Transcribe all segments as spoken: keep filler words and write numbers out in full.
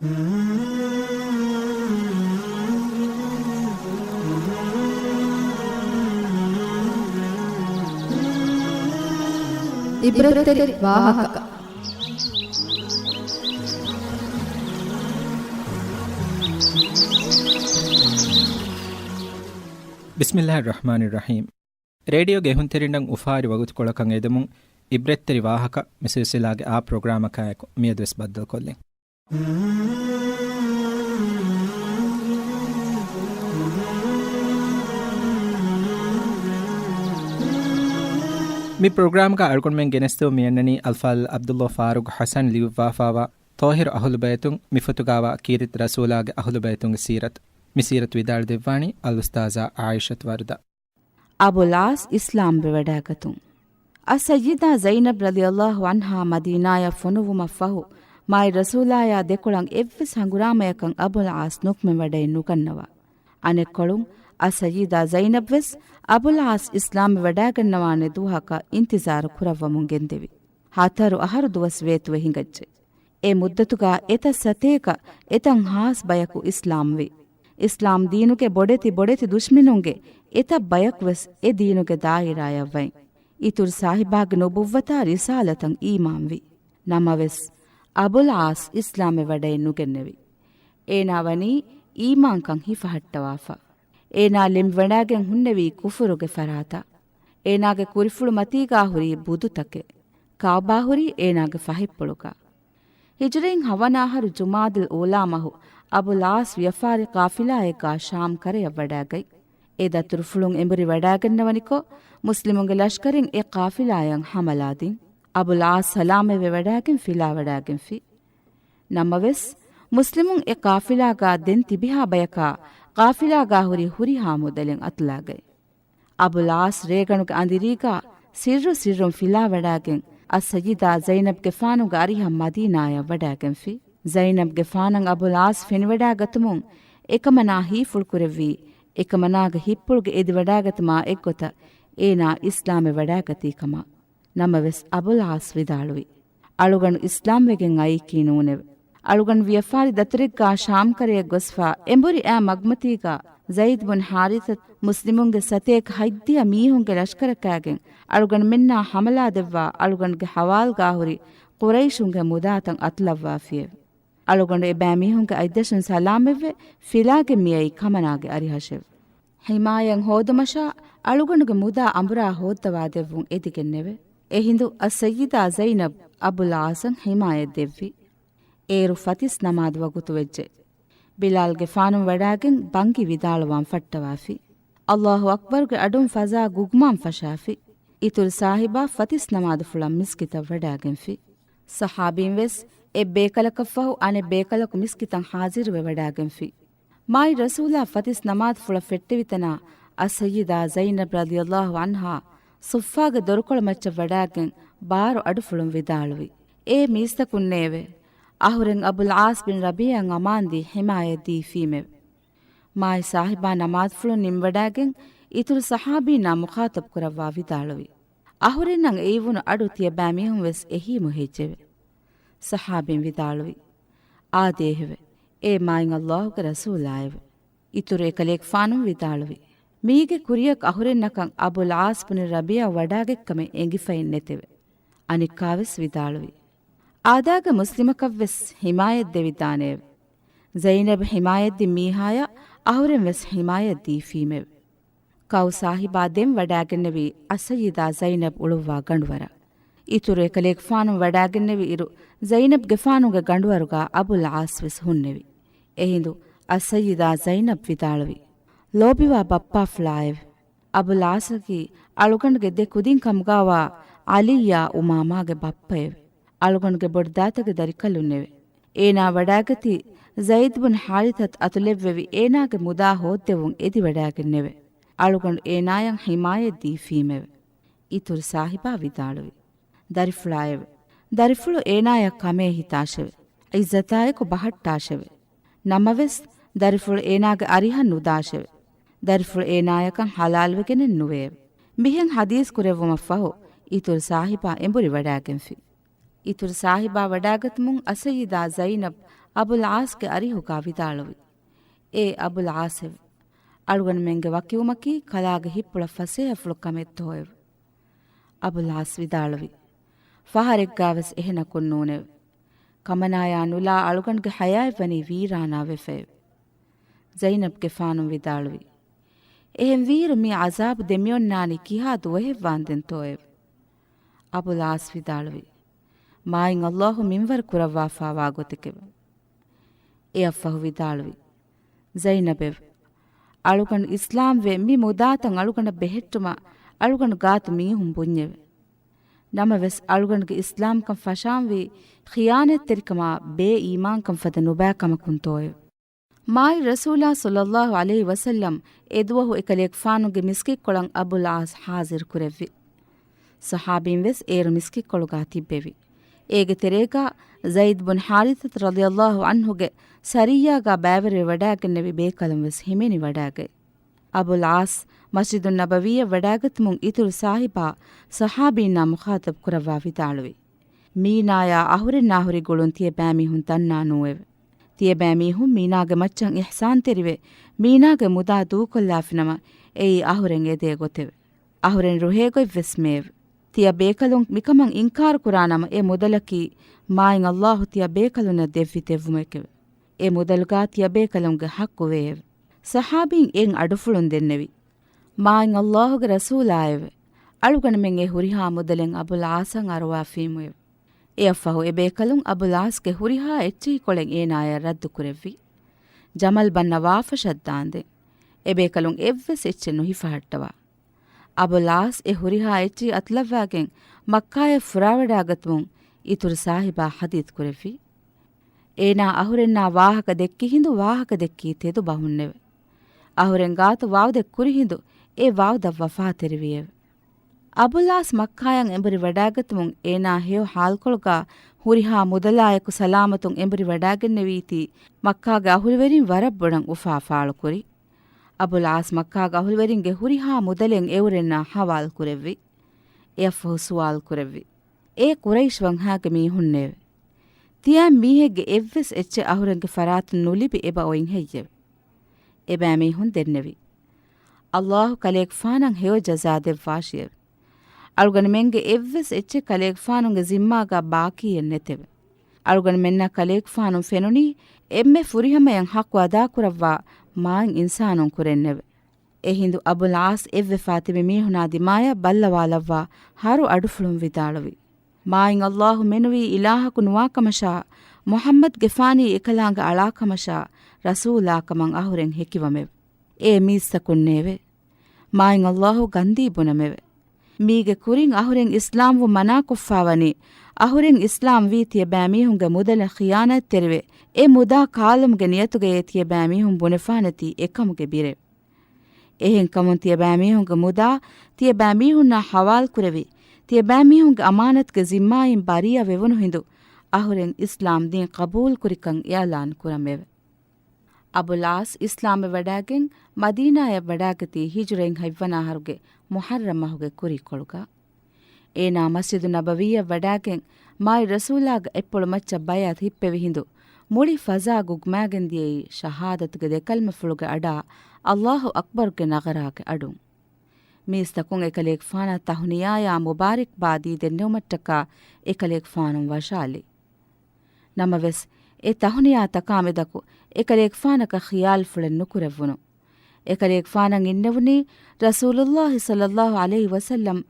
ޢިބްރަތްތެރި ވާހަކަ. ބިސްމިއްލާހިއްރަޙްމާނިއްރަޙީމް. ރޭޑިއޯގެ އެހުންތެރިންނަށް އުފާވެރި ވަގުތުކޮޅަކަށް އެދެމުން، ޢިބްރަތްތެރި ވާހަކަ މި ސިލްސިލާގެ އާ ޕްރޮގްރާމަކާއެކު މިއަދުވެސް ބައްދަލުކޮށްލިން. މި ޕްރޮގްރާމްގަ އަޅުގަނޑުމެން ގެނެސްދެވުން މިއަންނަނީ އަލްފާޟިލް ޢަބްދުﷲ ފާރޫޤް ޙަސަން ލިޔުއްވާފާވާ ޠާހިރު އަހުލުބައިތުން މި ފޮތުގާވާ ކީރިތި ރަސޫލާގެ އަހުލުބައިތުންގެ ސީރަތު. މި ސީރަތު ވިދާޅުދެއްވާނީ އަލްއުސްތާޛާ ޢާއިޝަތު ވަރުދާ. އަބުލް ޢާޞް އިސްލާމްވެވަޑައިގަތުން. އައްސައްޔިދާ ޒައިނަބް ރަޟިޔަﷲ ޢަންހާ މަދީނާޔަށް ފޮނުއްވުމަށްފަހު، މާތް ރަސޫލާޔާ ދެކޮޅަށް އެއްވެސް ހަނގުރާމަޔަކަށް އަބުލް ޢާޞް ނުކުމެވަޑައެއް ނުގަންނަވާ. އަނެއްކޮޅުން، އައްސައްޔިދާ ޒައިނަބް ވެސް އަބުލް ޢާޞް އިސްލާމްވެވަޑައިގަންނަވާނެ ދުވަހަކަށް އިންތިޒާރު ކުރައްވަމުން ގެންދެވި. ހަތަރު އަހަރު ދުވަސް ވޭތުވެ ހިނގައްޖެ. އެ މުއްދަތުގަ އެތައް ސަތޭކަ އެތައް ހާސް ބަޔަކު އިސްލާމްވި. އިސްލާމް ދީނުގެ ބޮޑެތި ބޮޑެތި ދުޝްމިނުންގެ އެތައް ބަޔަކުވެސް އެ ދީނުގެ ދާއިރާޔަށް ވައި، އިތުރު ސާހިބާގެ ނުބުއްވަތާ ރިސާލަތަށް އީމާންވި. ނަމަވެސް، އަބުލް ޢާޞް އިސްލާމްވެވަޑައެއް ނުގެންނެވި. އޭނާ ވަނީ އީމާންކަން ހިފަހައްޓަވާފަ. އޭނާ ޅެންވަޑައިގެން ހުންނެވީ ކުފުރުގެ ފަރާތަށް. އޭނާގެ ކުރިފުޅު މަތީގާ ހުރީ ބުދުތަކެއް. ކަޢުބާ ހުރީ އޭނާގެ ފަހެއްޕުޅުގަ. ހިޖުރައިން ހަވަނަ އަހަރު ޖުމާދިލް އޫލާ މަހު އަބުލް ޢާޞް ވިޔަފާރި ޤާފިލާއެއްގާ ޝާމް ކަރަޔަށް ވަޑައިގަތް. އެ ދަތުރުފުޅުން އެނބުރި ވަޑައިގަންނަވަނިކޮށް، މުސްލިމުންގެ ލަޝްކަރެއް އެ ޤާފިލާޔަށް ހަމަލާ ދިން. އަބުލް ޢާޞް ސަލާމަތްވެ ވަޑައިގެން ފިލާވަޑައިގެންފި. ނަމަވެސް، މުސްލިމުން އެ ޤާފިލާގާ ދެން ތިބިހާ ބަޔަކާ، ޤާފިލާގާ ހުރި ހުރިހާ މުދަލެއް އަތުލާގަތް. އަބުލް ޢާޞް ރޭގަނޑުގެ އަނދިރީގާ ސިއްރު ސިއްރުން ފިލާވަޑައިގެން، އައްސައްޔިދާ ޒައިނަބްގެފާނުގެ އަރިހަށް މަދީނާޔަށް ވަޑައިގެންފި. ޒައިނަބްގެފާނަށް އަބުލް ޢާޞް ފެނިވަޑައިގަތުމުން، އެކަމަނާ ހީފުޅުކުރެއްވީ، އެކަމަނާގެ ހިތްޕުޅުގެ އެދިވަޑައިގަތުމާ އެއްގޮތަށް އޭނާ އިސްލާމްވެވަޑައިގަތީ ކަމަށް. ނަމަވެސް، އަބުލް ޢާޞް ވިދާޅުވި، އަޅުގަނޑު އިސްލާމްވެގެން އައީކީ ނޫނެވެ. އަޅުގަނޑު ވިޔަފާރި ދަތުރެއްގާ ޝާމްކަރަޔަށް ގޮސްފަ، އެނބުރި އައި މަގުމަތީގާ ޒައިދު ބުން ޙާރިޘަތު މުސްލިމުންގެ ސަތޭކަ ހަތްދިހަ މީހުންގެ ލަޝްކަރަކާގެން އަޅުގަނޑުމެންނާ ހަމަލާދެއްވާ، އަޅުގަނޑުގެ ހަވާލުގާ ހުރި ޤުރައިޝުންގެ މުދާތައް އަތުލައްވާފިއެވެ. އަޅުގަނޑު އެބައިމީހުންގެ އަތްދަށުން ސަލާމަތްވެ، ފިލާގެން މިއައީ ކަމަނާގެ އަރިހަށެވެ. ޙިމާޔަތް ހޯދުމަށާ އަޅުގަނޑުގެ މުދާ އަނބުރާ ހޯއްދަވާދެއްވުން އެދިގެންނެވެ. އެހިނދު އައްސައްޔިދާ ޒައިނަބް އަބުލް ޢާޞަށް ޙިމާޔަތް ދެއްވި. އޭރު ފަތިސް ނަމާދު ވަގުތު ވެއްޖެ. ބިލާލްގެފާނު ވަޑައިގެން ބަންގި ވިދާޅުވާން ފައްޓަވާފި. އައްލާހު އަކްބަރުގެ އަޑުން ފަޒާ ގުގުމާން ފަށާފި. އިތުރު ސާހިބާ ފަތިސް ނަމާދުފުޅަށް މިސްކިތަށް ވަޑައިގެންފި. ޞަޙާބީން ވެސް އެއް ބޭކަލަކަށްފަހު އަނެއް ބޭކަލަކު މިސްކިތަށް ޙާޟިރުވެ ވަޑައިގެންފި. މާތް ރަސޫލާ ފަތިސް ނަމާދުފުޅަށް ފެއްޓެވިތަނާ އައްސައްޔިދާ ޒައިނަބް ރަޟިޔަﷲ ޢަންހާ ޞުއްފާގެ ދޮރުކޮޅު މައްޗަށް ވަޑައިގެން ބާރު އަޑުފުޅުން ވިދާޅުވި، އޭ މީސްތަކުންނޭވެ! އަހުރެން އަބުލް ޢާޞް ބިން ރަބީޢައަށް އަމާންދީ ޙިމާޔަތް ދީފީމެވެ. މާތް ސާހިބާ ނަމާދުފުޅު ނިންމަވަޑައިގެން އިތުރު ޞަޙާބީންނާ މުޚާޠަބު ކުރައްވާ ވިދާޅުވި، އަހުރެންނަށް އެއިވުނު އަޑު ތިޔަބައިމީހުން ވެސް އެހީމު ހެއްޖެވެ. ޞަޙާބީން ވިދާޅުވި، އާދޭހެވެ! އޭ މާތް އައްލާހުގެ ރަސޫލާއެވެ! އިތުރު އެކަލޭގެފާނު ވިދާޅުވި، މީގެ ކުރިޔަށް އަހުރެންނަކަށް އަބުލް ޢާޞް ބުނި ރަބީޢަ ވަޑާގަތްކަމެއް އެނގިފައެއް ނެތެވެ. އަނެއްކާވެސް ވިދާޅުވި، އާދާގެ މުސްލިމަކަށްވެސް ޙިމާޔަތް ދެވިދާނެއެވެ. ޒައިނަބް ޙިމާޔަތްދިން މީހާޔަށް އަހުރެން ވެސް ޙިމާޔަތް ދީފީމެވެ. ކައު ސާހިބާ ދެން ވަޑާގެންނެވީ އައްސައްޔިދާ ޒައިނަބް އުޅުއްވާ ގަނޑުވަރަށް. އިތުރު އެކަލޭގެފާނު ވަޑާގެންނެވި އިރު، ޒައިނަބްގެފާނުގެ ގަނޑުވަރުގާ އަބުލް ޢާޞް ވެސް ހުންނެވި. އެހިނދު އައްސައްޔިދާ ޒައިނަބް ވިދާޅުވި، ލޯބިވާ ބައްޕާފުޅާއެވެ! އަބުލް ޢާޞަކީ އަޅުގަނޑުގެ ދެ ކުދިން ކަމުގާވާ ޢަލީއާ އުމާމާގެ ބައްޕައެވެ. އަޅުގަނޑުގެ ބޮޑުދައިތަގެ ދަރިކަލުންނެވެ. އޭނާ ވަޑާގަތީ ޒައިދު ބުން ޙާރިޘަތު އަތުލެއްވެވި އޭނާގެ މުދާ ހޯއްދެވުން އެދިވަޑާގެންނެވެ. އަޅުގަނޑު އޭނާޔަށް ޙިމާޔަތް ދީފީމެވެ. އިތުރު ސާހިބާ ވިދާޅުވި، ދަރިފުޅާއެވެ! ދަރިފުޅު އޭނާޔަށް ކަމޭ ހިތާށެވެ. ޢިއްޒަތާއެކު ބަހައްޓާށެވެ. ނަމަވެސް، ދަރިފުޅު އޭނާގެ އަރިހަށް ނުދާށެވެ. ދަރިފުޅު އޭނާޔަކަށް ޙަލާލުވެގެނެއް ނުވެއެވެ. މިހެން ޙަދީޘް ކުރެއްވުމަށްފަހު، އިތުރު ސާހިބާ އެނބުރި ވަޑާގެންފި. އިތުރު ސާހިބާ ވަޑާގަތުމުން އައްސައްޔިދާ ޒައިނަބް އަބުލް ޢާޞްގެ އަރިހުގާ ވިދާޅުވި، އޭ އަބުލް ޢާޞްއެވެ! އަޅުގަނޑުމެންގެ ވަކިވުމަކީ ކަލާގެ ހިތްޕުޅަށް ފަސޭހަފުޅު ކަމެއްތޯއެވެ؟ އަބުލް ޢާޞް ވިދާޅުވި، ފަހަރެއްގާވެސް އެހެނަކުން ނޫނެވެ. ކަމަނާޔާ ނުލާ އަޅުގަނޑުގެ ޙަޔާތްވަނީ ވީރާނާވެފައެވެ. ޒައިނަބްގެފާނު ވިދާޅުވި، އެހެންވީއިރު މި ޢަޒާބު ދެމިއޮންނާނީ ކިހާ ދުވަހެއްވާންދެންތޯއެވެ؟ އަބުލް ޢާޞް ވިދާޅުވި، މާތް ﷲ މިންވަރު ކުރައްވާފާވާ ގޮތެކެވެ. އެއަށްފަހު ވިދާޅުވި، ޒައިނަބެވެ! އަޅުގަނޑު އިސްލާމްވެ މި މުދާތައް އަޅުގަނޑަށް ބެހެއްޓުމަށް އަޅުގަނޑު ގާތު މީހުން ބުންޏެވެ. ނަމަވެސް އަޅުގަނޑުގެ އިސްލާމްކަން ފަށާންވީ ޚިޔާނަތްތެރިކަމާ ބޭއީމާންކަން ފަދަ ނުބައިކަމަކުންތޯއެވެ؟ މާތް ރަސޫލާ ޞައްލައްލާހު ޢަލައިހި ވަސައްލަމް އެދުވަހު އެކަލޭގެފާނުގެ މިސްކިތްކޮޅަށް އަބުލް ޢާޞް ޙާޟިރު ކުރެއްވި. ޞަޙާބީން ވެސް އޭރު މިސްކިތްކޮޅުގާ ތިއްބެވި. އޭގެ ތެރޭގާ ޒައިދް ބުން ޙާރިޘަތު ރަޟިޔައްލާހު ޢަންހުގެ ސަރިއްޔާގާ ބައިވެރިވެވަޑައިގެންނެވި ބޭކަލުން ވެސް ހިމެނިވަޑައިގަތް. އަބުލް ޢާޞް މަސްޖިދުއް ނަބަވީއަށް ވަޑައިގަތުމުން އިތުރު ސާހިބާ ޞަޙާބީންނާ މުޚާޠަބު ކުރައްވާ ވިދާޅުވި، މީނާޔާ އަހުރެންނާ ހުރި ގުޅުން ތިޔަބައިމީހުން ދަންނާ ނޫއެވެ. ތިޔަބައިމީހުން މީނާގެ މައްޗަށް އިޙްސާންތެރިވެ، މީނާގެ މުދާ ދޫކޮށްލާފިނަމަ، އެއީ އަހުރެން އެދޭ ގޮތެވެ. އަހުރެން ރުހޭގޮތްވެސް މެއެވެ. ތިޔަ ބޭކަލުން މިކަމަށް އިންކާރު ކުރާނަމަ، އެ މުދަލަކީ މާތް ﷲ ތިޔަ ބޭކަލުންނަށް ދެއްވި ދެއްވުމެކެވެ. އެ މުދަލުގާ ތިޔަބޭކަލުންގެ ޙައްޤު ވެއެވެ. ޞަޙާބީން އެއް އަޑުފުޅުން ދެންނެވި، މާތް ﷲ ގެ ރަސޫލާއެވެ! އަޅުގަނޑުމެން އެ ހުރިހާ މުދަލެއް އަބުލް ޢާޞަށް އަރުވާފީމުއެވެ. އެއަށްފަހު އެބޭކަލުން އަބުލް ޢާޞްގެ ހުރިހާ އެއްޗެހިކޮޅެއް އޭނާޔަށް ރައްދު ކުރެއްވި. ޖަމަލް ބަންނަ ވާފަށަށް ދާންދެން. އެބޭކަލުން އެއްވެސް އެއްޗެއް ނުހިފަހައްޓަވާ. އަބުލް ޢާޞް އެ ހުރިހާ އެއްޗެހި އަތުލައްވާގެން މައްކާޔަށް ފުރާވަޑައިގަތުމުން އިތުރު ސާހިބާ ޙަދީޘް ކުރެއްވި، އޭނާ އަހުރެންނާ ވާހަކަ ދެއްކި ހިނދު ވާހަކަ ދެއްކީ ތެދު ބަހުންނެވެ. އަހުރެން ގާތު ވާދަ ކުރި ހިނދު އެ ވާދަ ވަފާތެރިވިއެވެ. އަބުލް ޢާޞް މައްކާޔަށް އެނބުރި ވަޑައިގަތުމުން އޭނާ ހެޔޮ ޙާލުކޮޅުގާ ހުރިހާ މުދަލާއެކު ސަލާމަތުން އެނބުރި ވަޑައިގެންނެވީތީ މައްކާގެ އަހުލުވެރިން ވަރަށް ބޮޑަށް އުފާ ފާޅުކުރި. އަބުލް ޢާޞް މައްކާގެ އަހުލުވެރިންގެ ހުރިހާ މުދަލެއް އެއުރެންނާ ޙަވާލު ކުރެއްވި. އެއަށްފަހު ސުވާލު ކުރެއްވި، އޭ ޤުރައިޝް ވަންހާގެ މީހުންނޭވެ! ތިޔަ މީހެއްގެ އެއްވެސް އެއްޗެއް އަހުރެންގެ ފަރާތުން ނުލިބި އެބަ އޮތް ހެއްޔެވެ؟ އެބައިމީހުން ދެންނެވި، ﷲ ކަލޭގެފާނަށް ހެޔޮ ޖަޒާ ދެއްވާށިއެވެ. އަޅުގަނޑުމެންގެ އެއްވެސް އެއްޗެއް ކަލޭގެފާނުގެ ޒިންމާގަ ބާކީއެއް ނެތެވެ. އަޅުގަނޑުމެންނަށް ކަލޭގެފާނު ފެނުނީ އެންމެ ފުރިހަމަޔަށް ޙައްޤު އަދާކުރައްވާ މާތް އިންސާނުން ކުރެންނެވެ. އެހިނދު އަބުލް ޢާޞް އެއްވެފާ ތިބި މީހުނާ ދިމާޔަށް ބައްލަވާލައްވާ ހަރު އަޑުފުޅުން ވިދާޅުވި، މާތް ﷲ މެނުވީ އިލާހަކު ނުވާކަމަށާ، މުޙައްމަދުގެފާނީ އެކަލާނގެ އަޅާކަމަށާ، ރަސޫލާކަމަށް އަހުރެން ހެކިވަމެވެ. އޭ މީސްތަކުންނޭވެ! މާތް ﷲ ގަންދީ ބުނަމެވެ. މީގެ ކުރިން އަހުރެން އިސްލާމްވުން މަނާކޮށްފާވަނީ، އަހުރެން އިސްލާމްވީ ތިޔަބައިމީހުންގެ މުދަލަށް ޚިޔާނަތްތެރިވެ، އެ މުދާ ކާލުމުގެ ނިޔަތުގައޭ ތިޔަބައިމީހުން ބުނެފާނެތީ އެކަމުގެ ބިރެވެ. އެހެންކަމުން ތިޔަބައިމީހުންގެ މުދާ ތިޔަބައިމީހުންނާ ޙަވާލުކުރެވި، ތިޔަބައިމީހުންގެ އަމާނަތުގެ ޒިންމާއިން ބަރީއަ ވެވުނު ހިނދު، އަހުރެން އިސްލާމް ދީން ޤަބޫލުކުރިކަން އިޢުލާން ކުރަމެވެ. އަބުލް ޢާޞް އިސްލާމްވެ ވަޑައިގެން މަދީނާޔަށް ވަޑައިގަތީ ހިޖުރައިން ހަތްވަނަ އަހަރުގެ މުޙައްރަމް މަހުގެ ކުރީކޮޅުގަ. އޭނާ މަސްޖިދު ނަބަވީއަށް ވަޑައިގެން މާތް ރަސޫލާގެ އަތްޕުޅު މައްޗަށް ބައިޢަތު ހިއްޕެވި ހިނދު، މުޅި ފަޒާ ގުގްމާގެން ދިޔައީ ޝަހާދަތުގެ ދެކަލްމަފުޅުގެ އަޑާ ﷲ އަކްބަރުގެ ނަޣަރާގެ އަޑުން. މީސްތަކުން އެކަލޭގެފާނަށް ތަހުނިޔާޔާ މުބާރިކްބާ ދީ ދެންނެވުމަށްޓަކާ އެކަލޭގެފާނު ވަށާލި. ނަމަވެސް، އެ ތަހުނިޔާ ތަކާމެދަކު އެކަލޭގެފާނަކަށް ޚިޔާލުފުޅެއް ނުކުރެއްވުނު. އެކަލޭގެފާނަށް އިންނެވުނީ ރަސޫލުﷲ ޞައްލައްލާހު ޢަލައިހި ވަސައްލަމް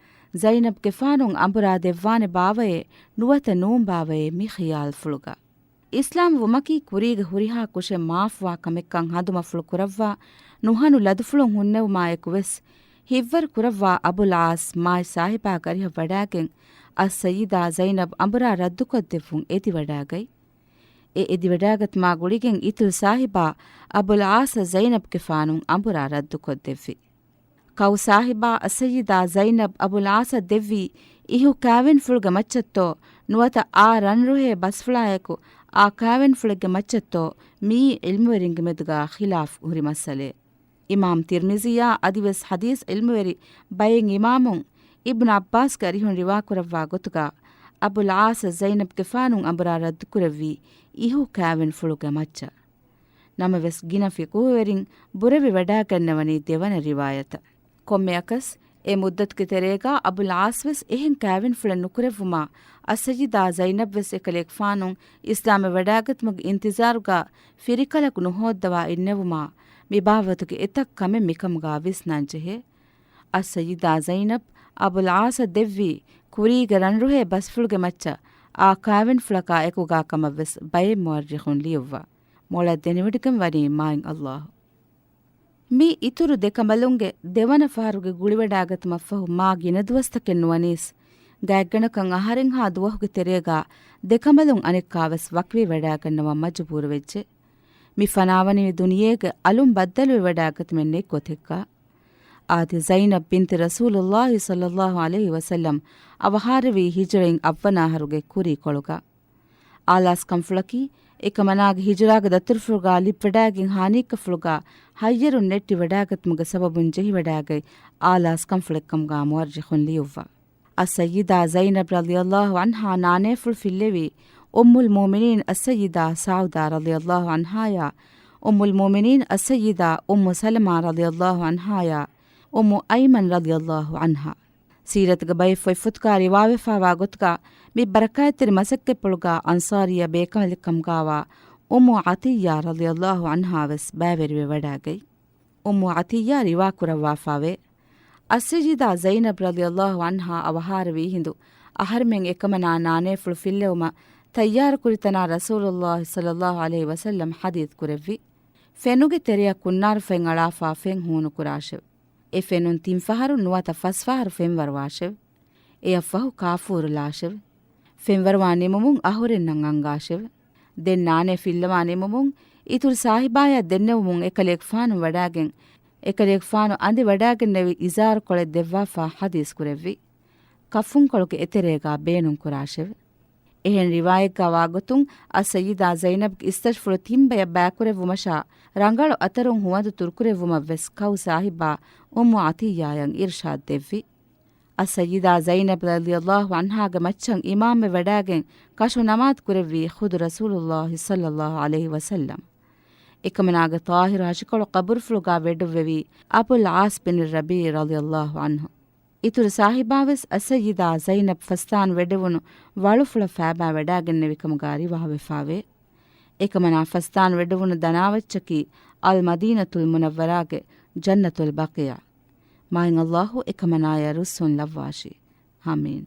ޒައިނަބްގެފާނުން އަނބުރާ ދެއްވާނެ ބާވައޭ ނުވަތަ ނޫން ބާވައޭ މި ޚިޔާލުފުޅުގަ. އިސްލާމް ވުމަކީ ކުރީގެ ހުރިހާ ކުށެއް މާފުވާ ކަމެއްކަން ހަނދުމަފުޅު ކުރައްވާ، ނުހަނު ލަދުފުޅުން ހުންނެވުމާއެކު ވެސް، ހިތްވަރު ކުރައްވާ އަބުލް ޢާޞް މާތް ސާހިބާގެ އަރިހަށް ވަޑައިގެން، އައްސައްޔިދާ ޒައިނަބް އަނބުރާ ރައްދުކޮށްދެއްވުން އެދިވަޑައިގަތް. އެ އެދިވަޑައިގަތުމާ ގުޅިގެން އިތުރު ސާހިބާ އަބުލް ޢާޞަށް ޒައިނަބްގެފާނުން އަނބުރާ ރައްދުކޮށްދެއްވި. ކައު ސާހިބާ އައްސައްޔިދާ ޒައިނަބް އަބުލް ޢާޞަށް ދެއްވީ އިހު ކާވެންފުޅުގެ މައްޗަށްތޯ ނުވަތަ އާ ރަންރުހޭ ބަސްފުޅާއެކު އާ ކާވެންފުޅެއްގެ މައްޗަށްތޯ، މިއީ ޢިލްމުވެރިންގެ މެދުގާ ޚިލާފް ހުރި މައްސަލައެއް. އިމާމް ތިރްމިޒީއާ އަދިވެސް ޙަދީޘް ޢިލްމުވެރި ބައެއް އިމާމުން އިބްނު ޢައްބާސްގެ އަރިހުން ރިވާކުރައްވާ ގޮތުގާ، އަބުލް ޢާޞަށް ޒައިނަބްގެފާނު އަނބުރާ ރައްދުކުރެއްވީ އިހު ކާވެންފުޅުގެ މައްޗަށް. ނަމަވެސް، ގިނަ ފިޤުހުވެރިން ބުރެވި ވަޑާގަންނަވަނީ ދެވަނަ ރިވާޔަތަށް. ކޮންމެއަކަސް، އެ މުއްދަތުގެ ތެރޭގާ އަބުލް ޢާޞް ވެސް އެހެން ކާވެންފުޅެއް ނުކުރެއްވުމާ، އައްސައްޔިދާ ޒައިނަބް ވެސް އެކަލޭގެފާނު އިސްލާމްވެ ވަޑާގަތުމުގެ އިންތިޒާރުގާ ފިރިކަލަކު ނުހޯއްދަވާ އިންނެވުމާ، މިބާވަތުގެ އެތައް ކަމެއް މިކަމުގާ ވިސްނާން ޖެހޭ. އައްސައްޔިދާ ޒައިނަބް އަބުލް ޢާޞަށް ދެއްވީ ކުރީގެ ރަންރުހޭ ބަސްފުޅުގެ މައްޗަށް އާ ކާވެންފުޅަކާ އެކުގާ ކަމަށް ވެސް ބައެއް މުއައްރިޚުން ލިޔުއްވާ. މޮޅަށް ދެނެވޮޑިގެން ވަނީ މާތް ﷲ. މި އިތުރު ދެ ކަނބަލުންގެ ދެވަނަ ފަހަރުގެ ގުޅިވަޑާގަތުމަށްފަހު މާ ގިނަ ދުވަސްތަކެއް ނުވަނީސް، ގާތްގަނޑަކަށް އަހަރެއްހާ ދުވަހުގެ ތެރޭގާ ދެ ކަނބަލުން އަނެއްކާވެސް ވަކިވެ ވަޑާގަންނަވަން މަޖުބޫރުވެއްޖެ. މި ފަނާވަނީ ދުނިޔޭގެ އަލުން ބައްދަލުވެވަޑާގަތުމެއް ނެތް ގޮތެއްގާ. އާދެ، ޒައިނަބް ބިންތި ރަސޫލުﷲ ޞައްލަﷲ ޢަލައިހި ވަސައްލަމް އަވަހާރަވީ ހިޖުރައިން އަށްވަނަ އަހަރުގެ ކުރީކޮޅުގަ. އާލާސްކަންފުޅަކީ، އެކަމަނާގެ ހިޖުރާގެ ދަތުރުފުޅުގާ ލިބިވަޑާގެން ހާނީއްކަފުޅުގާ ހައްޔަރުން ނެއްޓިވަޑާގަތުމުގެ ސަބަބުން ޖެހިވަޑާގަތް އާލާސްކަންފުޅެއްކަމުގާ މުއައްރިޚުން ލިޔުއްވާ. އައްސައްޔިދާ ޒައިނަބް ރަޟިޔަﷲ ޢަންހާ ނާނޭފުޅު ފިއްލެވީ، އުއްމުލް މުއުމިނީން އައްސައްޔިދާ ސައުދާ ރަޟިޔަﷲ ޢަންހާޔާ، އުއްމުލް މުއުމިނީން އައްސައްޔިދާ އުއްމު ސަލަމާ ރަޟިޔަﷲ ޢަންހާޔާ، އުއްމު އައިމަން ރަޟިޔަﷲ ޢަންހާ. ސީރަތުގެ ބައެއް ފޮތްފޮތުގާ ރިވާވެފާވާ ގޮތުގާ، މި ބަރަކާތްތެރި މަސައްކަތްޕުޅުގާ އަންޞާރިއްޔަ ބޭކަނބަލެއްކަމުގާވާ އުއްމު ޢަޠިއްޔާ ރަޟިޔަﷲ ޢަންހާ ވެސް ބައިވެރިވެ ވަޑާގަތް. އުއްމު ޢަޠިއްޔާ ރިވާކުރައްވާފާވޭ. އައްސައްޔިދާ ޒައިނަބް ރަޟިޔަﷲ ޢަންހާ އަވަހާރަވީ ހިނދު، އަހަރެމެން އެކަމަނާ ނާނޭފުޅު ފިއްލެވުމަށް ތައްޔާރުކުރި ތަނާ ރަސޫލުﷲ ޞައްލަﷲ ޢަލައިހި ވަސައްލަމް ޙަދީޘް ކުރެއްވި. ފެނުގެ ތެރެއަށް ކުންނާރު ފެން އަޅާފާ ފެން ހޫނުކުރާށެވެ. އެ ފެނުން ތިން ފަހަރު ނުވަތަ ފަސް ފަހަރު ފެންވަރުވާށެވެ. އެއަށްފަހު ކާފޫރުލާށެވެ. ފެންވަރުވާ ނިމުމުން އަހުރެންނަށް އަންގާށެވެ. ދެން ނާނޭ ފިއްލަވާ ނިމުމުން އިތުރު ސާހިބާޔަށް ދެންނެވުމުން އެކަލޭގެފާނު ވަޑާގެން، އެކަލޭގެފާނު އަނދި ވަޑާގެންނެވި އިޒާރުކޮޅެއް ދެއްވާފާ ޙަދީޘް ކުރެއްވި. ކަފުންކޮޅުގެ އެތެރޭގާ ބޭނުން ކުރާށެވެ. އެހެން ރިވާޔަތްގާ ވާގޮތުން، އައްސައްޔިދާ ޒައިނަބްގެ އިސްތަށިފުޅު ތިންބަޔަށް ބައިކުރެއްވުމަށާ، ރަނގަޅު އަތަރުން ހުވަނދު ތުރުކުރެއްވުމަށް ވެސް ކައު ސާހިބާ އުއްމު ޢަޠިއްޔާޔަށް އިރުޝާދު ދެއްވި. އައްސައްޔިދާ ޒައިނަބް ރަޟިޔަﷲ ޢަންހާގެ މައްޗަށް އިމާމްވެ ވަޑާގެން ކަށު ނަމާދު ކުރެއްވީ ޚުދު ރަސޫލުﷲ ޞައްލަﷲ ޢަލައިހި ވަސައްލަމް. އެކަމަނާގެ ޠާހިރު ހަށިކޮޅު ޤަބުރުފުޅުގާ ވެޑުއްވެވީ އަބުލް ޢާޞް ބިން ރަބީޢި ރަޟިޔަﷲ ޢަންހު. އިތުރު ސާހިބާވެސް އައްސައްޔިދާ ޒައިނަބް ފަސްދާން ވެޑެވުނު ވަޅުފުޅަށް ފާބާ ވަޑާގެންނެވިކަމުގާ ރިވާވެފާވޭ. އެކަމަނާ ފަސްދާން ވެޑެވުނު ދަނާވައްޗަކީ އަލް މަދީނަތުލް މުނައްވަރާގެ ޖަންނަތުލް ބަޤީޢަ. މާތް ﷲ އެކަމަނާޔަށް ރުއްސުން ލައްވާށި. އާމީން.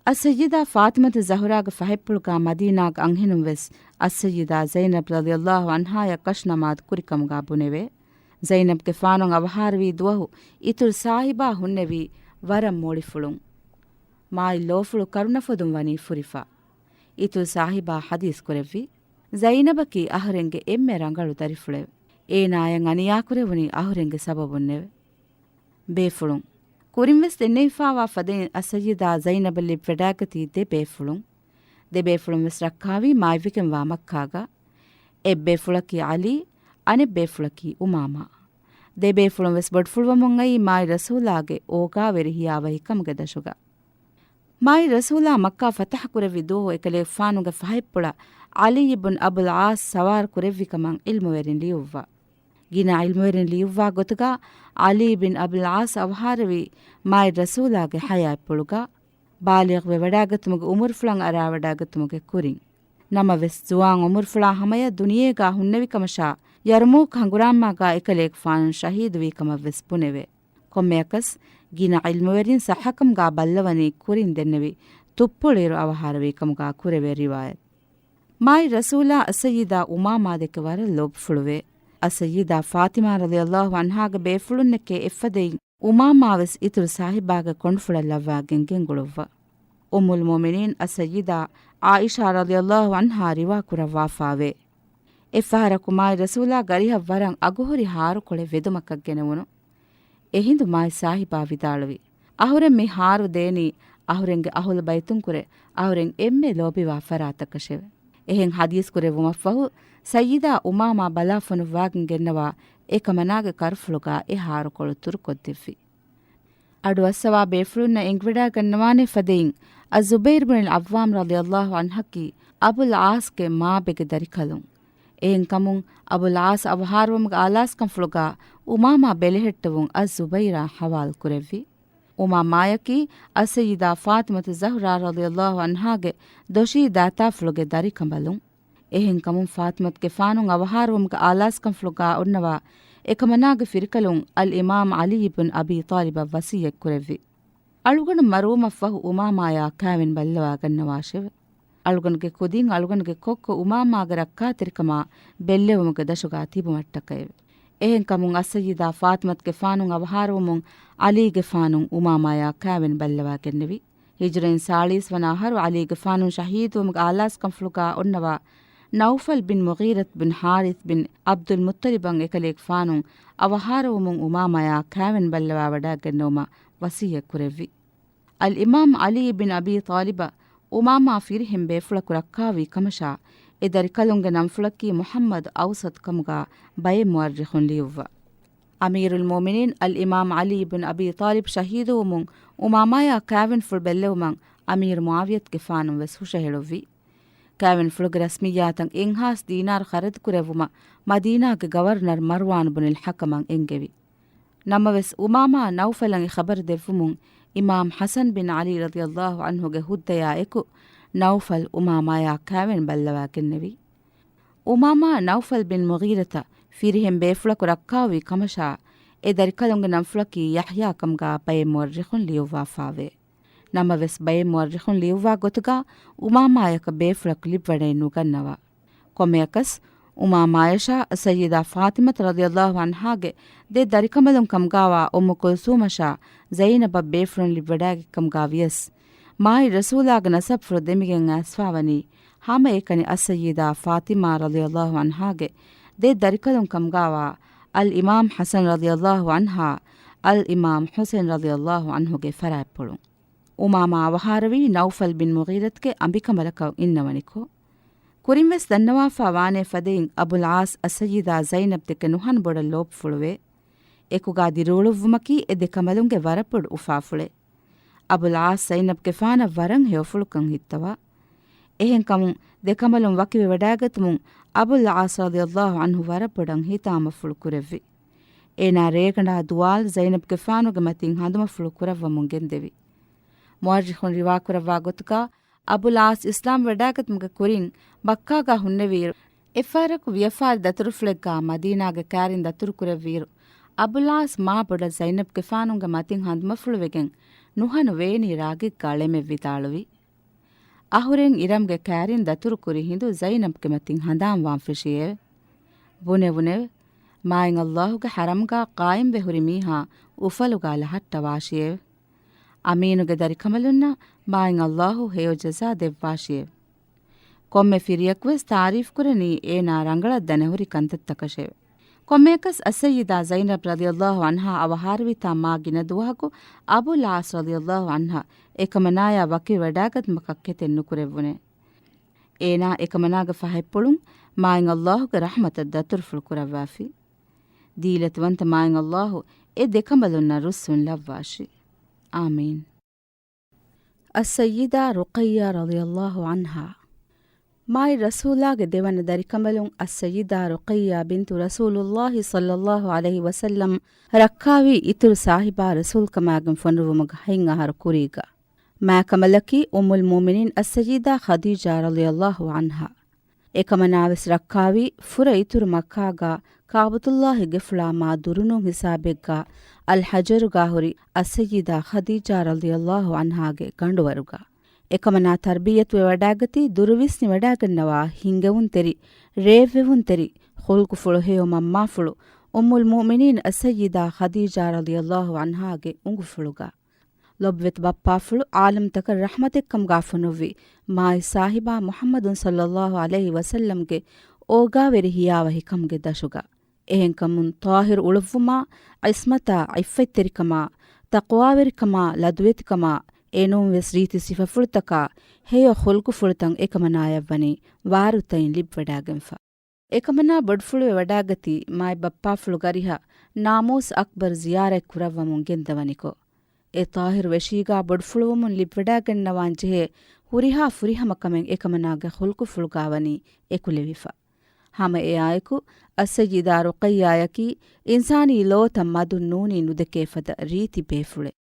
އައްސައްޔިދާ ފާޠިމަތު ޒަހުރާގެ ފަހެއްޕުޅުގާ މަދީނާގެ އަންހެނުން ވެސް އައްސައްޔިދާ ޒައިނަބް ރަޟިޔަﷲ ޢަންހާޔަށް ކަށު ނަމާދު ކުރިކަމުގާ ބުނެވޭ. ޒައިނަބްގެފާނު އަވަހާރަވީ ދުވަހު އިތުރު ސާހިބާ ހުންނެވީ ވަރަށް މޮޅިފުޅުން. މާތް ލޯފުޅު ކަރުނަފޮދުން ވަނީ ފުރިފަ. އިތުރު ސާހިބާ ޙަދީޘް ކުރެއްވި، ޒައިނަބަކީ އަހަރެންގެ އެންމެ ރަނގަޅު ދަރިފުޅެވެ. އޭނާޔަށް އަނިޔާކުރެވުނީ އަހުރެންގެ ސަބަބުންނެވެ. ބޭފުޅުން. ކުރިންވެސް ދެންނެވިފާވާ ފަދައިން އައްސައްޔިދާ ޒައިނަބަށް ލިބިވަޑާގަތީ ދެ ބޭފުޅުން. ދެ ބޭފުޅުން ވެސް ރައްކާވީ މާތްވެގެންވާ މައްކާގަ. އެއް ބޭފުޅަކީ ޢަލީ، އަނެއް ބޭފުޅަކީ އުމާމާ. ދެ ބޭފުޅުން ވެސް ބޮޑުފުޅުވަމުން އައީ މާތް ރަސޫލާގެ އޯގާވެރި ހިޔާވަހިކަމުގެ ދަށުގަ. މާތް ރަސޫލާ މައްކާ ފަތަޙަ ކުރެއްވި ދުވަހު އެކަލޭގެފާނުގެ ފަހެއްޕުޅަށް ޢަލީ އިބްނު އަބުލް ޢާޞް ސަވާރު ކުރެއްވި ކަމަށް ޢިލްމުވެރިން ލިޔުއްވާ. ގިނަ ޢިލްމުވެރިން ލިޔުއްވާ ގޮތުގަ، ޢަލީ ބިން އަބުލް ޢާޞް އަވަހާރަވީ މާތް ރަސޫލާގެ ޙަޔާތްޕުޅުގަ، ބާލިޣްވެ ވަޑާގަތުމުގެ އުމުރުފުޅަށް އަރާވަޑާގަތުމުގެ ކުރިން. ނަމަވެސް، ޒުވާން އުމުރުފުޅާ ހަމަޔަށް ދުނިޔޭގާ ހުންނެވިކަމަށާ، ޔަރުމޫކް ހަނގުރާމާގާ އެކަލޭގެފާނު ޝަހީދުވީ ކަމަށްވެސް ބުނެވޭ. ކޮންމެއަކަސް، ގިނަ ޢިލްމުވެރިން ޞައްޙަކަމުގާ ބައްލަވަނީ ކުރިން ދެންނެވި ތުއްޕުޅިއިރު އަވަހާރަވީ ކަމުގާ ކުރެވޭ ރިވާޔަތް. މާތް ރަސޫލާ އައްސައްޔިދާ އުމާމާ ދެކެ ވަރަށް ލޯބިފުޅުވޭ. އައްސައްޔިދާ ފާޠިމާ ރަޟިޔަﷲ ޢަންހާގެ ބޭފުޅުންނެކޭ އެއްފަދައިން އުމާމާވެސް އިތުރު ސާހިބާގެ ކޮނޑުފުޅަށް ލައްވާގެން ގެންގުޅުއްވާ. އުއްމުލް މުއުމިނީން އައްސައްޔިދާ ޢާއިޝާ ރަޟިޔަﷲ ޢަންހާ ރިވާ ކުރައްވާފާވޭ. އެއްފަހަރަކު މާތް ރަސޫލާ ގަރިހަށް ވަރަށް އަގުހުރި ހާރުކޮޅެއް ވެދުމަކަށް ގެނެވުނު. އެހިނދު މާތް ސާހިބާ ވިދާޅުވި، އަހުރެން މި ހާރު ދޭނީ އަހުރެންގެ އަހުލު ބައިތުންކުރެ އަހުރެން އެންމެ ލޯބިވާ ފަރާތަކަށެވެ. އެހެން ޙަދީޘް ކުރެއްވުމަށްފަހު، ސައްޔިދާ އުމާމާ ބަލާ ފޮނުއްވާގެން ގެންނަވާ އެކަމަނާގެ ކަރުފުޅުގާ އެ ހާރުކޮޅު ތުރުކޮށްދެއްވި. އަޑުއައްސަވާ ބޭފުޅުންނަށް އެނގިވަޑައިގަންނަވާނެ ފަދައިން، އައްޒުބައިރު ބިން އައްވާމް ރަޟިޔަﷲ ޢަންހަކީ އަބުލް ޢާޞްގެ މާބެގެ ދަރިކަލުން. އެހެންކަމުން، އަބުލް ޢާޞް އަވަހާރަވުމުގެ އާލާސްކަންފުޅުގާ އުމާމާ ބެލެހެއްޓެވުން އައްޒުބައިރާ ޙަވާލު ކުރެއްވި. އުމާމާޔަކީ އައްސައްޔިދާ ފާޠިމަތު ޒަހްރާ ރަޟިޔަﷲ ޢަންހާގެ ދޮށީ ދާތާފުޅުގެ ދަރިކަނބަލުން. އެހެންކަމުން ފާޠިމަތުގެފާނު އަވަހާރަވުމުގެ އާލާސްކަންފުޅުގާ އޮންނަވާ އެކަމަނާގެ ފިރިކަލުން އަލްއިމާމް ޢަލީ ބިން އަބީ ޠާލިބަށް ވަޞިއްޔަތް ކުރެއްވި. އަޅުގަނޑު މަރުވުމަށްފަހު އުމާމާޔާ ކާވެނި ބައްލަވާގަންނަވާށެވެ. އަޅުގަނޑުގެ ކުދިން އަޅުގަނޑުގެ ކޮއްކޮ އުމާމާގެ ރައްކާތެރިކަމާ ބެއްލެވުމުގެ ދަށުގާ ތިބުމަށްޓަކައެވެ. އެހެންކަމުން އައްސައްޔިދާ ފާޠިމަތުގެފާނު އަވަހާރަވުމުން ޢަލީގެފާނު އުމާމާޔާ ކާވެނި ބައްލަވާގެންނެވި. ހިޖުރައިން ސާޅީސް ވަނަ އަހަރު ޢަލީގެފާނު ޝަހީދުވުމުގެ އާލާސްކަންފުޅުގާ އޮންނަވާ ނައުފަލް ބިން މުޣީރަތު ބިން ޙާރިޘް ބިން ޢަބްދުލް މުއްޠަލިބަށް އެކަލޭގެފާނު އަވަހާރަވުމުން އުމާމާޔާ ކާވެނި ބައްލަވާވަޑައިގެންނެވުމަށް ވަޞިއްޔަތް ކުރެއްވި. އަލްއިމާމް ޢަލީ ބިން އަބީ ޠާލިބަށް އުމާމާ ފިރިހެން ބޭފުޅަކު ރައްކާވީ ކަމަށާ، އެ ދަރިކަލުންގެ ނަންފުޅަކީ މުޙައްމަދު އައުސަތު ކަމުގާ ބައެއް މުއައްރިޚުން ލިޔުއްވާ. އަމީރުލް މުއުމިނީން އަލްއިމާމް ޢަލީ ބިން އަބީ ޠާލިބް ޝަހީދުވުމުން އުމާމާޔާ ކާވެނިފުޅު ބެއްލެވުމަށް އަމީރު މުޢާވިޔަތުގެފާނު ވެސް ހުށަހެޅުއްވި. ކާވެނިފުޅުގެ ރަސްމިއްޔާތަށް އެއްހާސް ދީނާރު ޚަރަދުކުރެއްވުމަށް މަދީނާގެ ގަވަރުނަރު މަރުވާން ބުނިލް ޙަކަމަށް އެންގެވި. ނަމަވެސް، އުމާމާ ނައުފަލަށް އެ ޚަބަރު ދެއްވުމުން، އިމާމް ޙަސަން ބިން ޢަލީ ރަޟިޔަﷲ ޢަންހުގެ ހުއްދަޔާ އެކު، ނައުފަލް އުމާމާޔާ ކާވެނި ބައްލަވާގެންނެވި. އުމާމާ ނައުފަލް ބިން މުޣީރަތަށް ފިރިހެން ބޭފުޅަކު ރައްކާވީ ކަމަށާ، އެ ދަރިކަލުންގެ ނަންފުޅަކީ ޔަޙްޔާ ކަމުގާ ބައެއް މުއައްރިޚުން ލިޔުއްވާފާވޭ. ނަމަވެސް، ބައެއް މުއައްރިޚުން ލިޔުއްވާ ގޮތުގާ، އުމާމާޔަކަށް ބޭފުޅަކު ލިބިވަޑައެއް ނުގަންނަވާ. ކޮންމެއަކަސް، އުމާމާޔަށާ ސައްޔިދާ ފާޠިމަތު ރަޟިޔަﷲ ޢަންހާގެ ދެ ދަރިކަނބަލުން ކަމުގާވާ އުއްމު ކުލްސޫމަށާ ޒައިނަބަށް ބޭފުޅުން ލިބިވަޑައިގެ ކަމުގާ ވިޔަސް، މާތް ރަސޫލާގެ ނަސަބްފުޅު ދެމިގެން އައިސްފާވަނީ، ހަމައެކަނި އައްސައްޔިދާ ފާޠިމާ ރަޟިޔަﷲ ޢަންހާގެ ދެ ދަރިކަލުން ކަމުގާވާ އަލްއިމާމް ޙަސަން ރަޟިޔަﷲ ޢަންހާ، އަލްއިމާމް ޙުސެން ރަޟިޔަﷲ ޢަންހުގެ ފަރާތްޕުޅުން. އުމާމާ އަވަހާރަވީ ނައުފަލް ބިން މުޣީރަތުގެ އަނބިކަނބަލަކަށް އިންނަވަނިކޮށް. ކުރިންވެސް ދަންނަވާފާ ވާނޭ ފަދައިން އަބުލް ޢާޞް އައްސައްޔިދާ ޒައިނަބް ދެކެ ނުހަނު ބޮޑަށް ލޯބިފުޅުވޭ. އެކުގާ ދިރިއުޅުއްވުމަކީ އެ ދެ ކަނބަލުންގެ ވަރަށް ބޮޑު އުފާފުޅެއް. އަބުލް ޢާޞް ޒައިނަބްގެފާނަށް ވަރަށް ހެޔޮފުޅުކަން ހިއްތަވާ. އެހެންކަމުން ދެ ކަނބަލުން ވަކިވެވަޑައިގަތުމުން އަބުލް ޢާޞް ރަޟިޔަﷲ ޢަންހު ވަރަށް ބޮޑަށް ހިތާމަފުޅު ކުރެއްވި. އޭނާ ރޭގަނޑާ ދުވާލު ޒައިނަބްގެފާނުގެ މަތިން ހަނދުމަފުޅު ކުރައްވަމުން ގެންދެވި. މުއައްރިޚުން ރިވާކުރައްވާ ގޮތުގާ، އަބުލް ޢާޞް އިސްލާމް ވެޑާގަތުމުގެ ކުރިން މައްކާގާ ހުންނެވިއިރު، އެއްފަހަރަކު ވިޔަފާރި ދަތުރުފުޅެއްގާ މަދީނާގެ ކާރިން ދަތުރުކުރެއްވިއިރު، އަބުލް ޢާޞް މާ ބޮޑަށް ޒައިނަބްގެފާނުގެ މަތިން ހަނދުމަފުޅުވެގެން ނުހަނު ވޭނީ ރާގެއްގާ ޅެމެއް ވިދާޅުވި. އަހުރެން އިރަމްގެ ކާރިން ދަތުރުކުރި ހިނދު ޒައިނަބްގެ މަތިން ހަނދާން ވާން ފެށިއެވެ. ބުނެވުނެވެ. މާތް ﷲ ގެ ޙަރަމްގާ ޤާއިމްވެ ހުރި މީހާ އުފަލުގާ ލަހައްޓަވާށިއެވެ. އަމީނުގެ ދަރިކަނބަލުންނަށް މާތް ﷲ ހެޔޮ ޖަޒާ ދެއްވާށިއެވެ. ކޮންމެ ފިރިޔަކުވެސް ތާރީފް ކުރަނީ އޭނާ ރަނގަޅަށް ދަނެހުރި ކަންތައްތަކަށެވެ. ކޮންމެއަކަސް އައްސައްޔިދާ ޒައިނަބް ރަޟިޔަﷲ ޢަންހާ އަވަހާރަވިތާ މާ ގިނަ ދުވަހަކު އަބުލް ޢާޞް ރަޟިޔަﷲ ޢަންހަށް އެކަމަނާޔާ ވަކިވެވަޑައިގަތުމަކަށް ކެތެއް ނުކުރެއްވުނެ. އޭނާ އެކަމަނާގެ ފަހަތްޕުޅުން މާތް ﷲ ގެ ރަޙްމަތަށް ދަތުރުފުޅު ކުރައްވާފި. ދީލަތިވަންތަ މާތް ﷲ އެ ދެ ކަނބަލުންނަށް ރުއްސުން ލައްވާށި. އާމީން. އައްސައްޔިދާ ރުޤައްޔާ ރަޟިޔަﷲ ޢަންހާ. މާތް ރަސޫލާގެ ދެވަނަ ދަރިކަނބަލުން އައްސައްޔިދާ ރުޤައްޔާ ބިންތު ރަސޫލުﷲ ޞައްލަﷲ ޢަލައިހި ވަސައްލަމް ރައްކާވީ އިތުރު ސާހިބާ ރަސޫލްކަމާގެން ފޮނުއްވުމުގެ ހަތް އަހަރު ކުރީގަ. މާތް ކަނބަލަކީ އުއްމުލް މުއުމިނީން އައްސައްޔިދާ ޚަދީޖާ ރަޟިޔަﷲ ޢަންހާ. އެކަމަނާވެސް ރައްކާވީ ފުރަ އިތުރު މައްކާގާ ކާބަތުﷲ ގެފުޅާ މާ ދުރުނޫން ހިސާބެއްގާ އަލް ޙަޖަރުގާ ހުރި އައްސައްޔިދާ ޚަދީޖާ ރަޟިޔަﷲ ޢަންހާގެ ގަނޑުވަރުގާ. އެކަމަނާ ތަރްބިޔަތުވެ ވަޑާގަތީ ދުރުވިސްނި ވަޑާގަންނަވާ ހިނގެވުންތެރި، ރޭއްވެވުންތެރި، ޚުލްޤުފުޅު ހެޔޮ މަންމާފުޅު އުއްމުލް މުއުމިނީން އައްސައްޔިދާ ޚަދީޖާ ރަޟިޔަﷲ ޢަންހާގެ އުނގުފުޅުގާ. ލޮބުވެތި ބައްޕާފުޅު ޢާލަމްތަކަށް ރަޙްމަތެއްކަމުގާ ފޮނުއްވި މާތް ސާހިބާ މުޙައްމަދު ޞައްލަﷲ ޢަލައިހި ވަސައްލަމްގެ އޯގާވެރި ހިޔާވަހިކަމުގެ ދަށުގަ. އެހެންކަމުން ޠާހިރު އުޅުއްވުމާ، ޢިޞްމަތާ، ޢިއްފަތްތެރިކަމާ، ތަޤްވާވެރިކަމާ، ލަދުވެތިކަމާ، އެނޫންވެސް ރީތި ސިފަފުޅުތަކާ، ހެޔޮ ޚުލްޤުފުޅުތައް އެކަމަނާޔަށްވަނީ ވާރުތައިން ލިބިވަޑާގެންފަ. އެކަމަނާ ބޮޑުފުޅުވެ ވަޑާގަތީ މާތް ބައްޕާފުޅު ގަރިހަށް ނާމޫސް އަކްބަރު ޒިޔާރަތް ކުރައްވަމުން ގެންދަވަނިކޮށް. އެ ޠާހިރު ވެށީގާ ބޮޑުފުޅުވުމުން ލިބިވަޑާގަންނަވާން ޖެހޭ ހުރިހާ ފުރިހަމަ ކަމެއް އެކަމަނާގެ ޚުލްޤުފުޅުގާ ވަނީ އެކުލެވިފަ. ހަމަ އެއާއެކު، އައްސައްޔިދާ ރުޤައްޔާޔަކީ އިންސާނީ ލޯތައް މަދުން ނޫނީ ނުދެކޭ ފަދަ ރީތި ބޭފުޅެއް.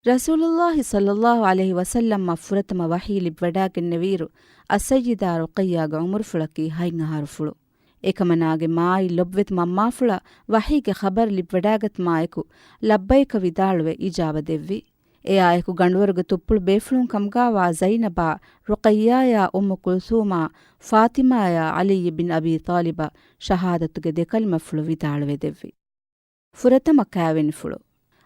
ރަސޫލުﷲ ޞައްލަﷲ ޢަލައިހި ވަސައްލަމަށް ފުރަތަމަ ވަޙީ ލިބިވަޑާގެންނެވިއިރު، އައްސައްޔިދާ ރުޤައްޔާގެ ޢުމުރުފުޅަކީ ހަތް އަހަރުފުޅު. އެކަމަނާގެ މާތް ލޮބުވެތި މަންމާފުޅަށް ވަޙީގެ ޚަބަރު ލިބިވަޑާގަތުމާއެކު، ލައްބައިކަ ވިދާޅުވެ އިޖާބަ ދެއްވި. އެއާއެކު ގަނޑުވަރުގެ ތުއްޕުޅު ބޭފުޅުން ކަމުގާވާ ޒައިނަބާ، ރުޤައްޔާޔާ، އުއްމު ކުލްސޫމާ، ފާތިމާޔާ، ޢަލީ ބިން އަބީ ޠާލިބަށް ޝަހާދަތުގެ ދެކަލިމަފުޅު ވިދާޅުވެ ދެއްވި. ފުރަތަމަ ކާވެނިފުޅު.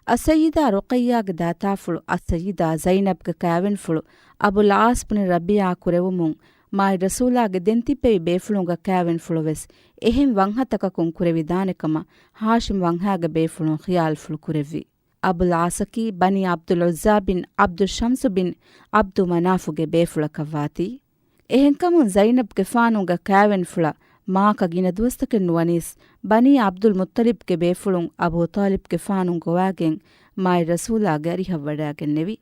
އައްސައްޔިދާ ރުޤައްޔާގެ ދާތާފުޅު އައްސައްޔިދާ ޒައިނަބްގެ ކާވެނިފުޅު އަބުލް ޢާޞް ބުނި ރަބީޢާ ކުރެވުމުން، މާތް ރަސޫލާގެ ދެން ތިއްބެވި ބޭފުޅުންގެ ކާވެނިފުޅު ވެސް އެހެން ވަންހަތަކަކުން ކުރެވިދާނެ ކަމަށް ހާޝިމް ވަންހާގެ ބޭފުޅުން ޚިޔާލުފުޅު ކުރެއްވި. އަބުލް ޢާޞަކީ ބަނީ ޢަބްދުލް ޢުއްޒާ ބިން ޢަބްދު ޝަމްސު ބިން ޢަބްދު މަނާފުގެ ބޭފުޅަކަށް ވާތީ. އެހެންކަމުން ޒައިނަބްގެފާނުގެ ކާވެނިފުޅަށް މާކަ ގިނަ ދުވަސްތަކެއް ނުވަނީސް، ބަނީ ޢަބްދުލް މުއްޠަލިބްގެ ބޭފުޅުން އަބޫ ޠާލިބްގެފާނުން ގޮވާގެން މާތް ރަސޫލާގެ އަރިހަށް ވަޑާގެންނެވި.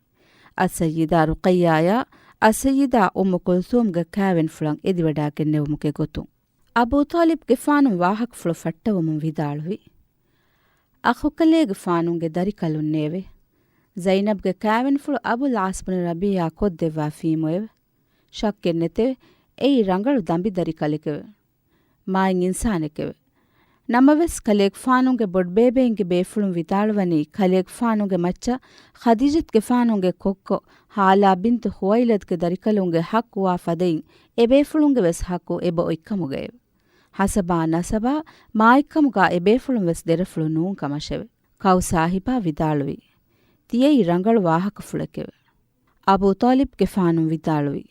އައްސައްޔިދާ ރުޤައްޔާޔާ އައްސައްޔިދާ އުއްމު ކުލްސޫމްގެ ކާވެނިފުޅަށް އެދިވަޑާގެންނެވުމުގެ ގޮތުން، އަބޫ ޠާލިބްގެފާނު ވާހަކަފުޅު ފައްޓަވަމުން ވިދާޅުވި. އަޚުކަލޭގެފާނުގެ ދަރިކަލުންނޭވެ! ޒައިނަބްގެ ކާވެނިފުޅު އަބުލް ޢާޞް ބުނި ރަބީޢާ ކޮށްދެއްވާފީމުއެވެ. ޝައްކެއް ނެތެވެ. އެއީ ރަނގަޅު ދަނބި ދަރިކަލެކެވެ. މާތް އިންސާނެކެވެ. ނަމަވެސް، ކަލޭގެފާނުގެ ބޮޑުބޭބެއިންގެ ބޭފުޅުން ވިދާޅުވަނީ، ކަލޭގެފާނުގެ މައްޗަށް ޚަދީޖަތުގެފާނުގެ ކޮއްކޮ ހާލާ ބިންތު ޚުވައިލަދުގެ ދަރިކަލުންގެ ޙައްޤު ވާ ފަދައިން، އެބޭފުޅުންގެ ވެސް ޙައްޤު އެބައޮތްކަމުގައެވެ. ޙަސަބާ ނަސަބާ މާތްކަމުގާ އެބޭފުޅުން ވެސް ދެރަފުޅު ނޫން ކަމަށެވެ. ކައު ސާހިބާ ވިދާޅުވީ، ތިޔައީ ރަނގަޅު ވާހަކަފުޅެކެވެ. އަބޫ ޠާލިބްގެފާނު ވިދާޅުވީ،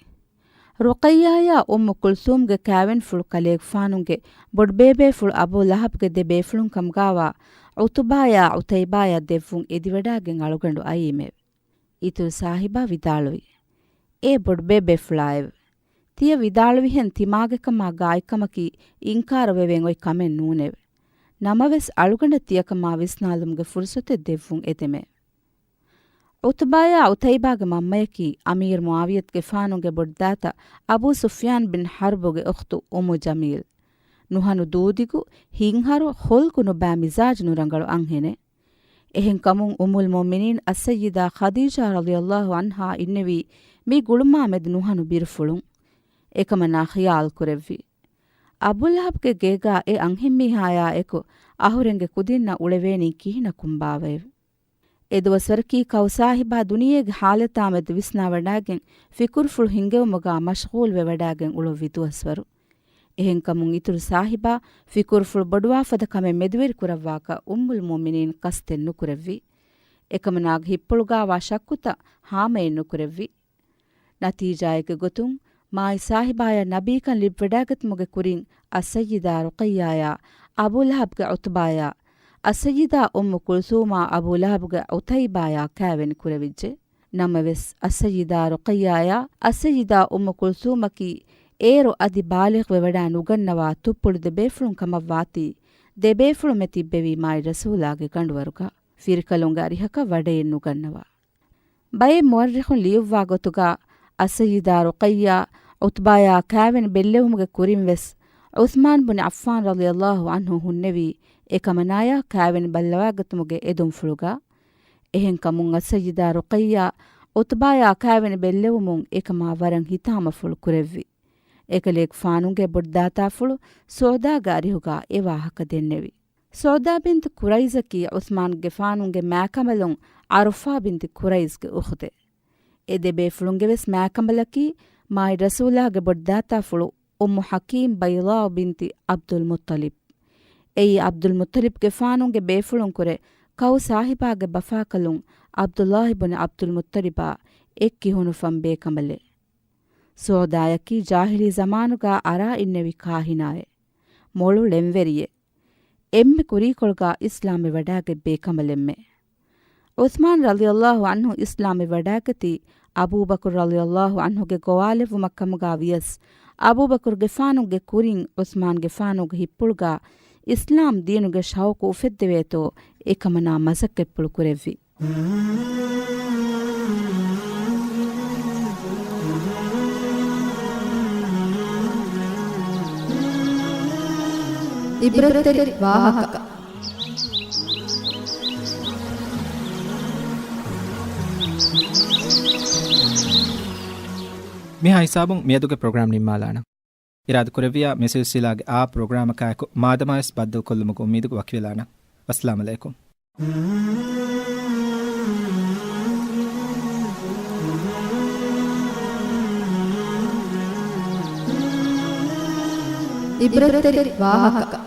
ރުޤައްޔާޔާ އުއްމު ކުލްސޫމްގެ ކާވެނިފުޅު ކަލޭގެފާނުގެ ބޮޑުބޭބޭފުޅު އަބޫ ލަހަބްގެ ދެ ބޭފުޅުން ކަމުގާވާ ޢުތުބާޔާ ޢުތައިބާޔަށް ދެއްވުން އެދިވަޑާގެން އަޅުގަނޑު އައީމެވެ. އިތުރު ސާހިބާ ވިދާޅުވި، އޭ ބޮޑުބޭބޭފުޅާއެވެ! ތިޔަ ވިދާޅުވިހެން ތިމާގެކަމާ ގާތްކަމަކީ އިންކާރު ވެވެން އޮތް ކަމެއް ނޫނެވެ. ނަމަވެސް، އަޅުގަނޑަށް ތިޔަކަމާ ވިސްނާލުމުގެ ފުރުޞަތެއް ދެއްވުން އެދެމެ. ޢުތުބާޔާ ޢުތައިބާގެ މަންމަޔަކީ އަމީރު މުޢާވިޔަތުގެފާނުގެ ބޮޑުދާތަ އަބޫ ސުފްޔާން ބިން ޙަރްބުގެ އުޚްތު އުއްމު ޖަމީލް. ނުހަނު ދޫދިގު، ހިތްހަރު، ޚުލްޤު ނުބައި މިޒާޖު ނުރަނގަޅު އަންހެނެއް. އެހެންކަމުން އުއްމުލް މުއުމިނީން އައްސައްޔިދާ ޚަދީޖާ ރަޟިޔަﷲ ޢަންހާ އިންނެވީ މި ގުޅުމާމެދު ނުހަނު ބިރުފުޅުން. އެކަމަނާ ޚިޔާލު ކުރެއްވި، އަބޫލަހަބްގެ ގޭގާ އެ އަންހެންމީހާޔާ އެކު އަހުރެންގެ ކުދިންނަށް އުޅެވޭނީ ކިހިނަކުންބާވައެވެ؟ އެދުވަސްވަރަކީ ކައު ސާހިބާ ދުނިޔޭގެ ޙާލަތާމެދު ވިސްނާވަޑާގެން ފިކުރުފުޅު ހިންގެވުމުގާ މަޝްޣޫލްވެވަޑާގެން އުޅުއްވި ދުވަސްވަރު. އެހެންކަމުން އިތުރު ސާހިބާ ފިކުރުފުޅު ބޮޑުވާފަދަ ކަމެއް މެދުވެރި ކުރައްވާކަށް އުއްމުލް މުއުމިނީން ޤަޞްދެއް ނުކުރެއްވި. އެކަމަނާގެ ހިތްޕުޅުގާވާ ޝައްކުތައް ހާމައެއް ނުކުރެއްވި. ނަތީޖާއެއްގެ ގޮތުން، މާތް ސާހިބާޔަށް ނަބީކަން ލިބިވަޑާގަތުމުގެ ކުރިން، އައްސައްޔިދާ ރުޤައްޔާޔާ، އަބޫލަހަބްގެ ޢުތުބާޔާ، އައްސައްޔިދާ އުއްމު ކުލްސޫމާ، އަބޫލަހަބްގެ ޢުތައިބާޔާ ކާވެނި ކުރެވިއްޖެ. ނަމަވެސް، އައްސައްޔިދާ ރުޤައްޔާޔާ، އައްސައްޔިދާ އުއްމު ކުލްސޫމަކީ އޭރު އަދި ބާލިޣްވެވަޑާ ނުގަންނަވާ ތުއްޕުޅު ދެބޭފުޅުން ކަމަށްވާތީ، ދެބޭފުޅުމެ ތިއްބެވީ މާތް ރަސޫލާގެ ގަނޑުވަރުގަ، ފިރިކަލުންގެ އަރިހަކަށް ވަޑައެއް ނުގަންނަވާ. ބައެއް މުއައްރިޚުން ލިޔުއްވާ ގޮތުގަ، އައްސައްޔިދާ ރުޤައްޔާ، ޢުތުބާޔާ ކާވެނި ބެއްލެވުމުގެ ކުރިން ވެސް، ޢުޘްމާން ބުނި ޢައްފާން ރަޟިޔަﷲ ޢަންހު ހުންނެވީ، އެކަމަނާޔާ ކާވެނި ބައްލަވާގަތުމުގެ އެދުންފުޅުގަ. އެހެންކަމުން، އައްސައްޔިދާ ރުޤައްޔާ، ޢުތުބާޔާ ކާވެނި ބެއްލެވުމުން އެކަމާ ވަރަށް ހިތާމަފުޅު ކުރެއްވި. އެކަލޭގެފާނުގެ ބޮޑުދާތާފުޅު ސޯދާގެ އަރިހުގަ އެ ވާހަކަ ދެންނެވި. ސޯދާ ބިންތު ޤުރައިޒަކީ ޢުޘްމާންގެފާނުގެ މާކަނބަލުން ޢަރުފާ ބިންތު ޤުރައިޒްގެ އުޚްތެއް. އެ ދެބޭފުޅުންގެ ވެސް މާކަނބަލަކީ މާތް ރަސޫލާގެ ބޮޑުދާތާފުޅު އުއްމު ޙަކީމް ބައިޟާއު ބިންތި ޢަބްދުލް މުއްޠަލިބް. އެއީ ޢަބްދުލް މުއްޠަލިބްގެފާނުގެ ބޭފުޅުންކުރެ ކައު ސާހިބާގެ ބަފާކަލުން ޢަބްދުﷲ ބުނި ޢަބްދުލް މުއްޠަލިބާ އެއް ކިހުނުފަން ބޭކަނބަލެއް. ސޯދާޔަކީ ޖާހިލީ ޒަމާނުގާ އަރާ އިންނެވި ކާހިނާއެއް. މޮޅު ޅެންވެރިއެއް. އެންމެ ކުރީކޮޅުގާ އިސްލާމްވެވަޑާގަތް ބޭކަނބަލެއްމެ. ޢުޘްމާން ރަޟިޔަﷲ ޢަންހު އިސްލާމްވެވަޑާގަތީ، އަބޫބަކުރު ރަޟިޔަﷲ ޢަންހުގެ ގޮވާލެއްވުމަށް ކަމުގާ ވިޔަސް، އަބޫބަކުރުގެފާނުގެ ކުރިން ޢުޘްމާންގެފާނުގެ ހިތްޕުޅުގާ އިސްލާމް ދީނުގެ ޝައުޤު އުފެއްދެވޭތޯ، އެކަމަނާ މަސައްކަތްޕުޅު ކުރެއްވި. ޢިބްރަތްތެރި ވާހަކަ. މިހާ ހިސާބުން މިއަދުގެ ޕްރޮގްރާމް ނިންމާލާނަން. އިރާދަކުރެއްވިޔާ މި ސިލްސިލާގެ އާ ޕްރޮގްރާމަކާއެކު މާދަމާވެސް ބައްދަލުކޮށްލުމުގެ އުއްމީދުގަ ވަކިވެލާނަން. ވައްސަލާމް ޢަލައިކުމް. ޢިބްރަތްތެރި ވާހަކަ.